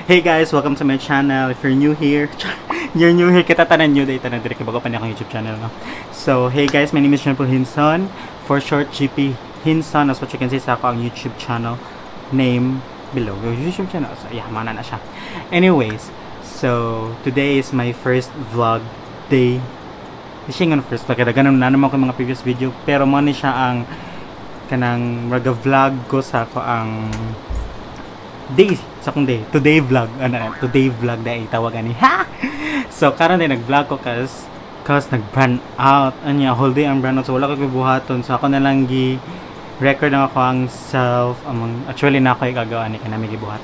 Hey guys, welcome to my channel. If you're new here, you're new here, kita tanan new day tanan dire kay bago pa niya akong YouTube channel, no. So, hey guys, my name is John Paul Hinson. For short, GP Hinson, as what you can see sa ako ang YouTube channel name below. Yung YouTube channel. So, yeah, mana na siya. Anyways, so, today is my first vlog day. Di siya nga first vlog. Kaya ganun na naman ko yung mga previous video. Pero mo ni siya ang kanang raga vlog ko sa ako ang day sa akong day today vlog, ano na, today vlog na itawag ani ha. So karon din nag-vlog ko cause nag brand out anya, whole day ang brand out, so wala ko gibuhaton, so ako na lang gi record ang ako ang self among actually na ako igagawa ni kanami gibuhat.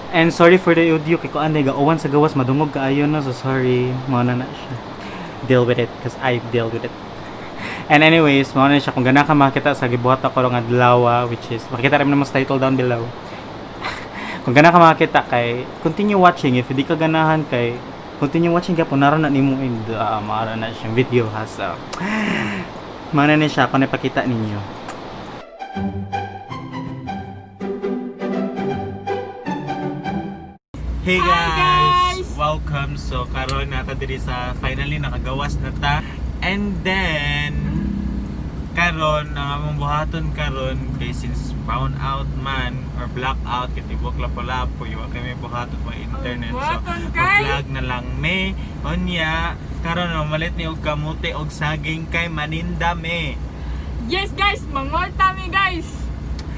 And sorry for the audio kay kuan gauwan sa gawas, madungog kaayo, no. So sorry, mao na na siya, deal with it cause I deal with it. And anyways, mao na siya. Kung gana ka makita sa gibuhat ako nga adlaw, which is makita rin naman sa title down below. Kung gana ka makita kay continue watching. If hindi ka ganahan kay continue watching gyapon, naron na nimo in the maara na siyang video ha. So, mana ni siya ako napakita ninyo. Hey Hi, guys! Guys! Welcome. So karon nata diri sa finally nakagawas na ta. And then karon ang among buhaton karon kay since brown out man or black out kay tibok lapo-lapo yung kami buhaton mo internet, so Buhaton kay? Vlog na lang me. Unya karon mamalit ni og kamote og saging kay maninda me. Yes guys, mangolta mi guys.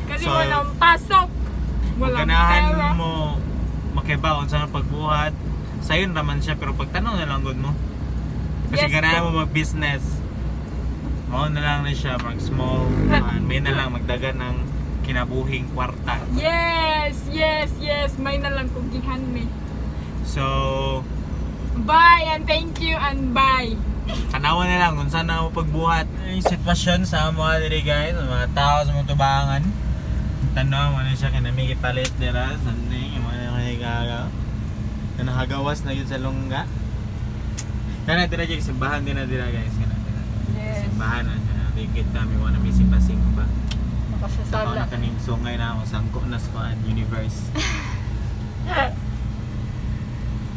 Kasi So, walang pasok. kung Walang ganahan pera. mo makibaon sa pagbuhat, sayon raman siya, pero pagtanaw na lang gud mo kasi Yes, ganahan po. mo mag-business, mao na lang na siya mag small man, may na lang magdagan ng kinabuhing kwarta. Yes. May na lang kugihan mi. So Bye and thank you and bye. Tanawan na lang kung saan na mo pagbuhat. Yung sitwasyon sa mga diri guys, sa mga tao sa mga tubangan. Tanaw mo na siya kay nami gipalit dira something yung mga nagaga. Na nakagawas na yun sa lungga. Kana dira jud simbahan din na dira guys, kana dira. Yes. Simbahan na siya. Dikit kami wala may simba-simba. Takaw Makasasala. na kaning sungay na ako sangko na sa kuan universe.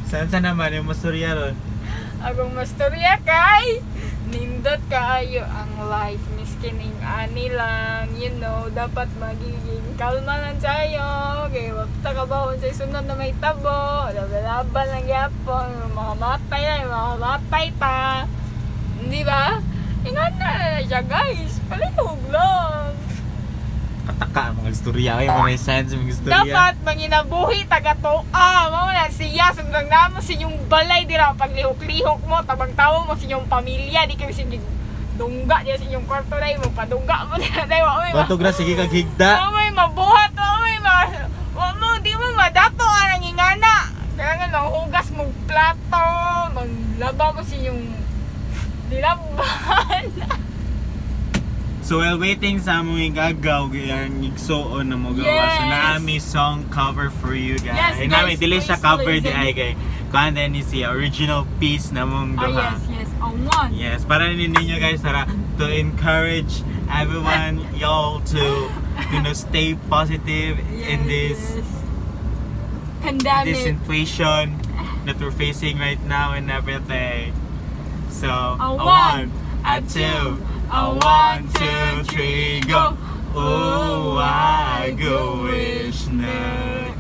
Saan sa naman yung masturya ron? Akong mastorya kay nindot kaayo ang life miskin ing ani lang, dapat magiging kalma lang tayo kay wa ta ka ba sa sunod na may tabo, laban lang gyapon, mga matay na mga matay pa, di ba? Ingan na na siya guys, palihog lang. Kataka ang mga istorya kay mga sense mga istorya. Dapat manginabuhi taga toa. Mao na siya sundang namo sa inyong balay dira paglihok-lihok mo tabang tawo mo sa inyong pamilya, di kayo sige dungga diya sa inyong kwarto dai mo padungga mo dira dai wa may Batog ra sige kag higda. wa may mabuhat, wa may ma wa mo di mo madato ang ingana. Kailangan manghugas mo plato, manglaba mo sa inyong nilaban. So while waiting sa among igagaw gayang igsuon na mo gawa. So Yes. naami song cover for you guys. Yes, Ay, nami guys, dili siya please cover di listen. ay kay kuan din ni siya original piece na mong Oh duha. yes, a one. Yes, para ninyo guys, para to encourage everyone y'all to stay positive in this Yes. Pandemic. this situation that we're facing right now and everything. So, A a one, one, a two, a one, two, three, go. Oh, I go wish na.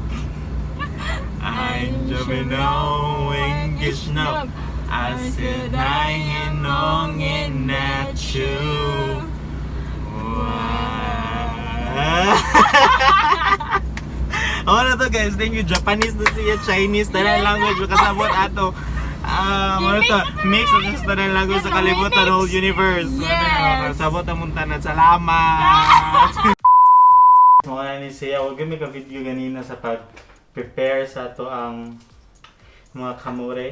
I'm jumping on English now. I said I ain't longing at you. Wow. Oh na to guys, thank you. Japanese na siya, Chinese, tanan language makasabot ato. Ah, ano to? Mix of just tanan language sa kalibutan, whole universe. Yes. Kasabot ang mong tanan. Salamat. Mao na ni siya, wag mi ka video ganina sa pag-prepare sa ato ang mga kamure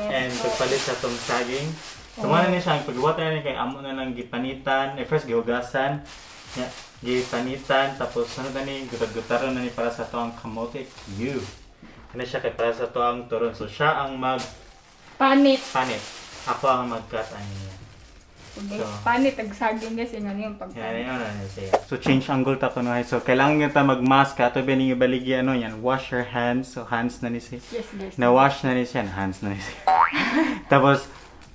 and pagpalit sa atong saging. So, mao na ni siya, ang pagbuhat na ni kay amo na lang gipanitan, eh, first gihugasan, ya, gipanitan, tapos ano na ni, gutag-gutaron na ni para sa ato ang kamote Q. Ano siya kay para sa ato ang turon. So siya ang mag Panit. panit. Ako ang mag-cut ani niya. So, guys, So, panit ag saging, guys, ingon yung Yeah, pagpanit. yun na siya. So change angle ta kuno. So kailangan nga ta mag-mask ato ba ning ibaligi ano yan. Wash your hands. So hands na ni siya. Yes, guys. Na-wash na ni siya, hands na ni siya. Tapos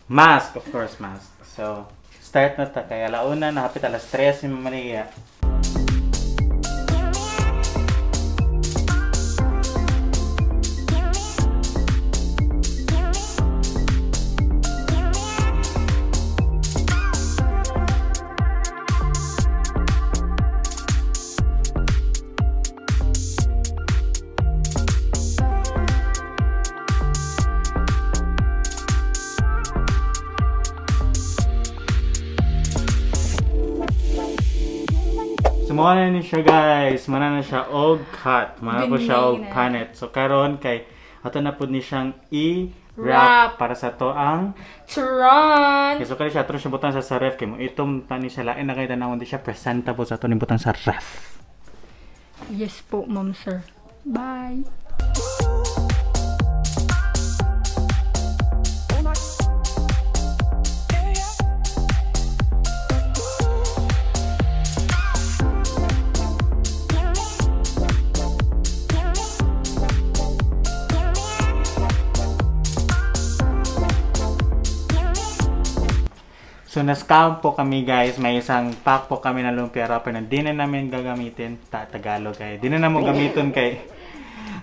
mask, of course, mask. So start na ta kay alauna na, hapit alas 3 ni Mama Maria. So mao na ni siya, guys, mao na siya og cut. Mao na po siya og Binay na. panet. So karon kay ato na pud ni siyang i-wrap Wrap. para sa to ang Turon! Okay, so kani siya ato siya butang sa ref kay mo itom tani siya, lain na kay tanawon, di siya presentable sa ato ni butang sa ref. Yes po, ma'am sir. Bye! So na-scam po kami, guys, may isang pack po kami na lumpia wrapper na di na namin gagamitin. Ta Tagalog kay. Di na namo gamiton kay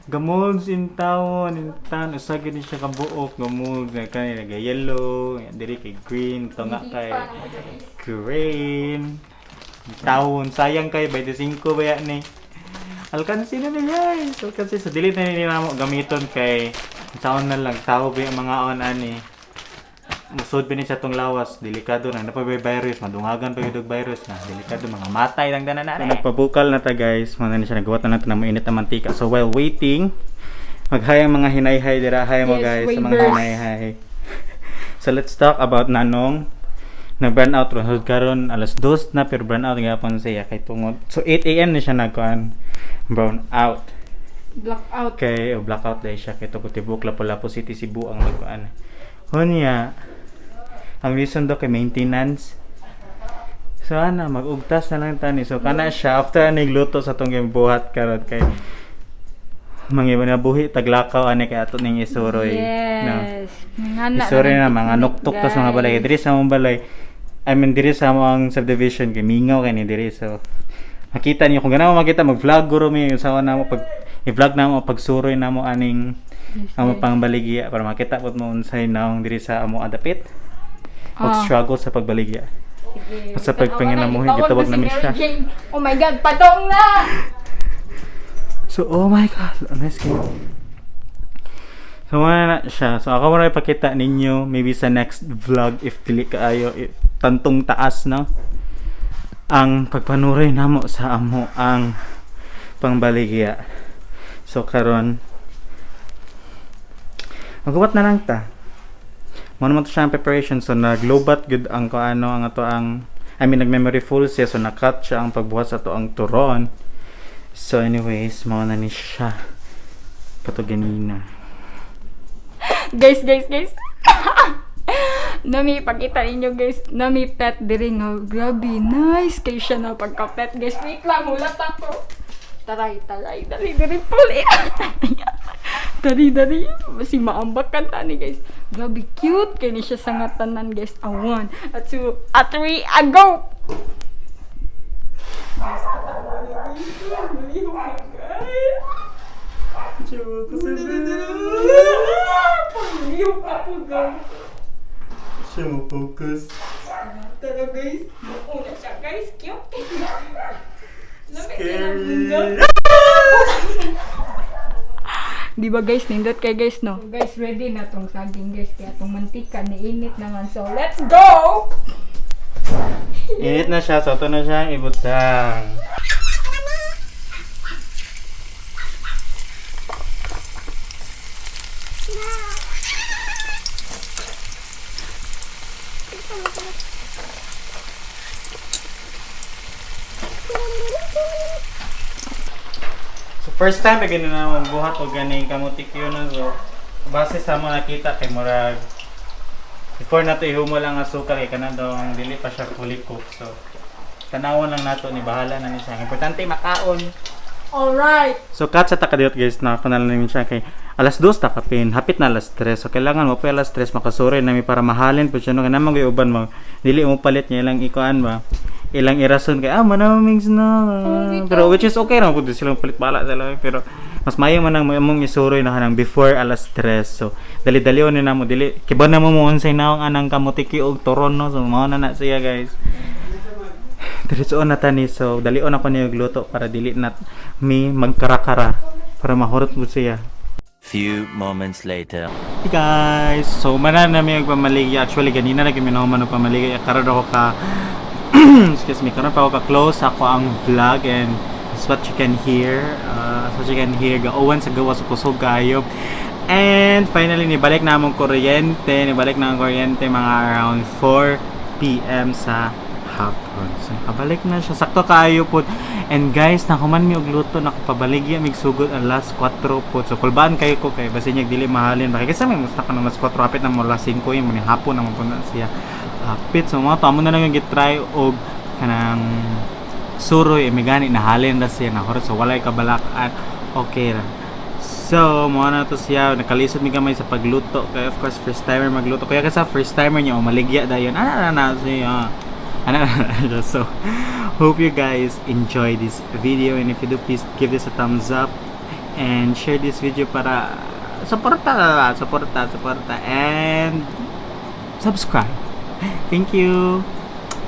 gamolds in town, in town usa gyud ni siya kabuok gamolds na kani naga yellow, diri kay green, to nga kay green. Taon, sayang kay 25 ba yan ni. Alkansi na ni, guys. Alkansi. So dili na ni namo gamiton kay taon na lang tao ba yung mga on ani. Musod ba ni sa tong lawas, delikado na napay virus, madungagan pa yun og virus na, delikado mga matay lang danan na. So, nagpabukal na ta, guys, mga na siya nagawa na natin ng mainit na mantika. So while waiting, maghay ang mga hinayhay dira, hi mo Yes, guys, sa mga wavers. hinayhay. So let's talk about nanong na burn out ron. So karon alas 2 na pero burn out gyapon siya kay tungod. So 8 AM ni siya nagkuan brown out. Blackout. Kay oh, blackout dahil siya kay tungod tibok Lapu-Lapu City, Cebu ang nagkuan. Hunya, ang reason daw kay maintenance. So ana magugtas na lang tani. So kana siya after ani gluto sa tong buhat karon kay mga nabuhi taglakaw ani kay ato ning isuroy. No. Yes. Ngana Sorry na lang mga nuktok tas mga balay guys. diri sa among balay. I mean diri sa among subdivision kay mingaw kay ni diri, so makita niyo kung gana mo makita, mag-vlog guro mi sa na mo pag i-vlog na mo pagsuroy na mo aning Yes, amo guys. pangbaligya para makita pod mo unsay naong diri sa amo adapit og struggle sa pagbaligya. Sige. Sa pagpanginamuhi, Tawag gitawag na si namin Mary siya. Jane. Oh my God, patong na! So, oh my God, nice kay. So, wala na siya. So, ako muna ipakita ninyo maybe sa next vlog if dili kaayo if, tantong taas, no? Ang pagpanuray namo sa amo ang pangbaligya. So, karon maghuwat na lang ta. Mo naman to siya ang preparation. So, naglobat gud ang kuano ang ato ang, I mean, nag-memory full siya. So, nakat siya ang pagbuhat sa ato ang turon. So anyways, mao na ni siya. Kato ganina. Guys, guys, guys. Nami, pakita ninyo, guys. Nami pet diri nga. Grabe, nice kay siya na pagka-pet, guys. Wait lang, hulat ako. Taray, taray, dali, dali, puli. Dali, dali. Si maambak kan tani, guys. Grabe, cute kay ni siya sa nga tanan, guys. A one, a two, a three, a go! Guys, Siya mo focus. Tara, guys, una siya, guys, cute. Scary. Di ba, guys, nindot kay guys, no? So, guys, ready na tong saging, guys, kaya tong mantika niinit naman. So let's go! Init na siya, so ito na siya ibutang. So first time again na naman buhat og ganing kamutik yun na, so base sa mga nakita kay murag Before nato ihumol ang asukal kay kanang dong dili pa siya fully cooked. So tanawon lang nato ni, bahala na ni siya. Ang importante makaon. Alright. So cut sa takadiyot, guys, na kanal namin siya kay alas 2 ta kapin, hapit na alas 3. So kailangan mo pa alas 3 makasuri nami para mahalin po siya no, kay namang uban mo dili mo palit niya ilang ikuan ba, ilang irason kay ah manamings na. Pero which is okay ra pud sila palit, bala sila, pero mas maayo man ang among isuroy na kanang before alas 3. So dali-dali ni namo, dili kiba na mo mo unsay naong anang kamutiki og turon no. So mao na na siya, guys. Diretso na tani, so dalion ako niyo luto para dili na mi magkarakara para mahurot mo siya. Few moments later. Hey guys, so manan na mi pamaligya. Actually ganina na kami nahuman og pamaligya. Karon ako ka, excuse me, karon pa ako ka close ako ang vlog and as what you can hear, as what you can hear, gauwan sa gawas, kusog kayo. And finally nibalik na among kuryente, nibalik na ang kuryente mga around 4 PM sa hapon. So nakabalik na siya. Sakto kaayo pod. And guys, nahuman mi og luto, nakapabaligya mig sugod alas 4 pod. So kulbaan kayo ko kay basin niya dili mahalin. Bakit kasi may musta ka ng alas 4, hapit na mo alas 5 yun, mo ni hapon na mo po na siya. Hapit. So mga tamo na lang yung gitry og kanang suroy eh, may gani nahalin ra siya nahurot, so walay kabalakan, okay ra. So mo na to siya, nakalisod mi gamay sa pagluto kay of course first timer magluto kaya kasi first timer niya o maligya dayon ana na na siya ana na na siya. So hope you guys enjoy this video, and if you do, please give this a thumbs up and share this video para suporta, suporta, suporta, and subscribe. Thank you.